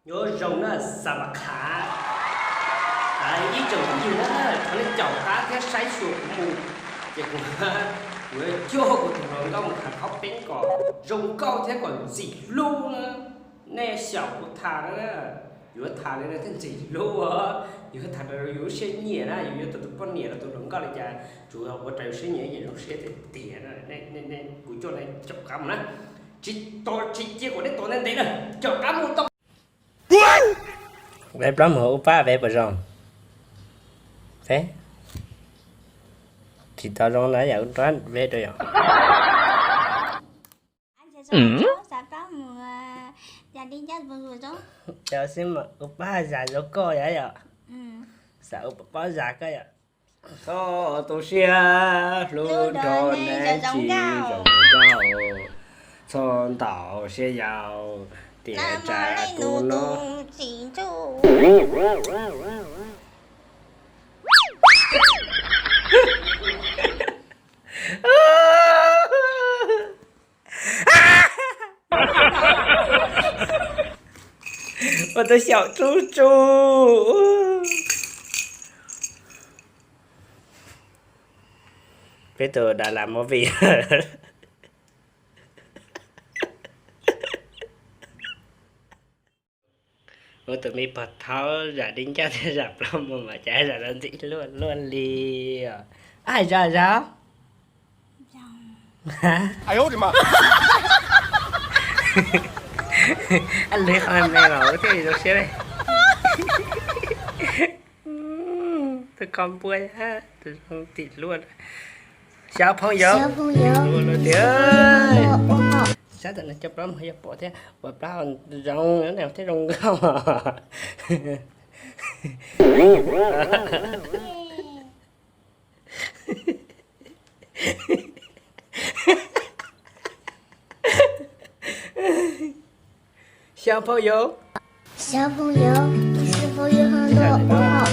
Nyob zoo na, Xav Mas Khav, ib tsoom phooj ywg na, thov nej caum qab thiab saib xyuas kuv mus, ces kuv, kuv yuav coj kuv tus hluas nkauj mus tham qhov peb kom zoo nkauj thiab kom ntxim hlub na. Nej xyaum kuv tham na, yuav tham li no thiaj ntxim hlub, yuav tham rau yus lub siab nyiam na, yus yuav tau tus poj niam los tus hluas nkauj li cas tsuas ua rau yus siab nyiam ces zoo siab tiag tiag na. Kuv coj nej caum qab mus na, tsis cia kom nej tos ntev ntev na, caum qab mus tau. Ve plaub mus ua pab ve puas zoo? Ve, tsis tau zoo na yom, ua pab ve rau yom. Xav pab mus, yam li ncaj mus ua zoo. Cov xib mas ua pab zas zoo koj yom yom. Xav ua pab zas koj yom. Txhob tu siab hlub nrog neb tsis zoo nkauj, txhob ntaus siab yau, tiam tsam tus no. Ua tus xyaum tsuj tsuj. Peb tus das las movie. Ua tus me pog thaub zam dib ncaj thiab zam plaub mus mas cas zam no ntxim luaj luaj li os. Ab, hais zog zog. Ab, lwv qhov me me mas ua thiaj li zoo siab li. Tus koj npua tus zoo tim luaj. Xyaum phooj ywg, luaj tiag. Sab tam no cov plaub mus yog pom thiab ua plaub zoo thiab zoo nkauj. Xyaum phooj ywg, xyaum phooj ywg, tus xyaum phooj ywg ho ntuj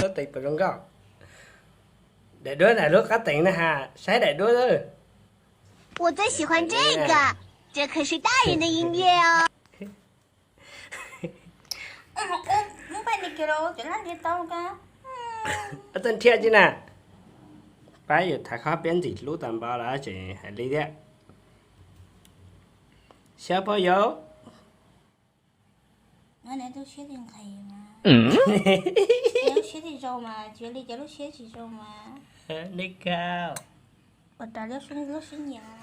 ua tes puas zoo nkauj. Daim duab na, lub qab teev na ha, saib daim duab. 我最喜欢这个，这可是大人的音乐哦。 Txawj nrhiav tsis na. Pab yus tham qhov peb ntxim hlub tag npaum los tseem hais li thiab. Xyaum phooj ywg. Lub siab tsis nqhis mas, lub siab tsis zoo mas, tsis li cas lub siab tsis zoo mas. Li cas? Ua rau lub siab nyiam mas.